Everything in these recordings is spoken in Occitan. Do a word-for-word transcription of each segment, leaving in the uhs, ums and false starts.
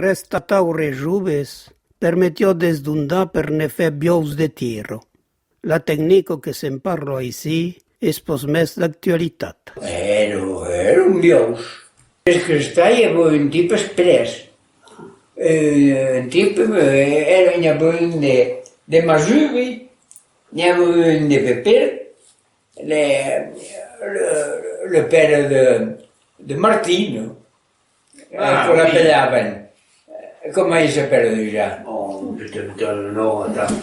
Restataure joves permetiá d'esdondar per ne fèr biòus de tiro. La tecnica que se'n parla aicí es pas mès d'actualitat. Èra, èran biòus. Es que estai, i aviá un tipe exprès. Eh, un tipe, eh, èra, n'i aviá un de, de Masubi, n'i aviá un de Pepèr, le, le, le père de, de Martino. Eh, ah, que oui. L'apelavan. Eh, coma i s'apela dejà? Oh, putain, putain, non, attends.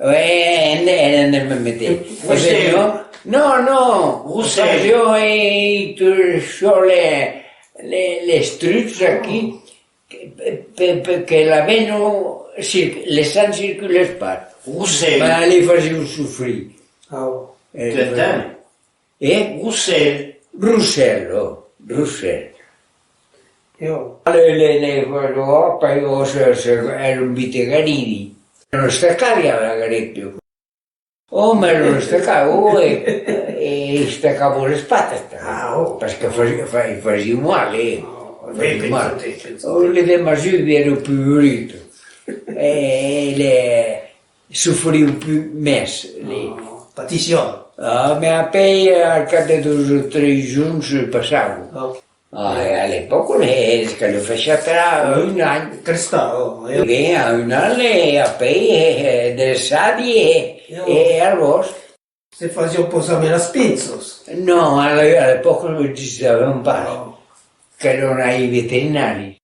Ouais, en, en, en, me mete. Roussel. Non, non, non. Roussel. Fasiá, eh, tot çò, les, les, les trucs aquí, que, pe, pe, que la vena, cir, le sang circulèsse pas. Roussel. Mas li fasiá sofrir. Ah. Eh, tu entends? Eh? Roussel. Roussel, oh, Roussel. Io. Le, le, le, le, oh, poi, oh, se, se, èra un vite garidi. Non stacava la gareta. Oh, ma non stacava, oh, e, e stacava les patas, ah, oh. Parce que fasiá, fa, fasiá mal, eh. Oh, fasiá mal. Oh, le de Masubi èra pus brut. E le, sofriá pus mès, li. Oh, patissiá. Ah, mas apèi, al cap de dos o tres jorns, se passava. Oh. Ah, e a l'epòca, es que le fasiá tra un an. Crestà, oh, eh. Ben, a un an, e apèi, eh, eh, dreçadi, e, e al bòsc. Se fasiá pas amb las pinças? Non, a l'e-, a l'epòca, l'utilizavan pas. Non. Qu'èran ai veterinaris.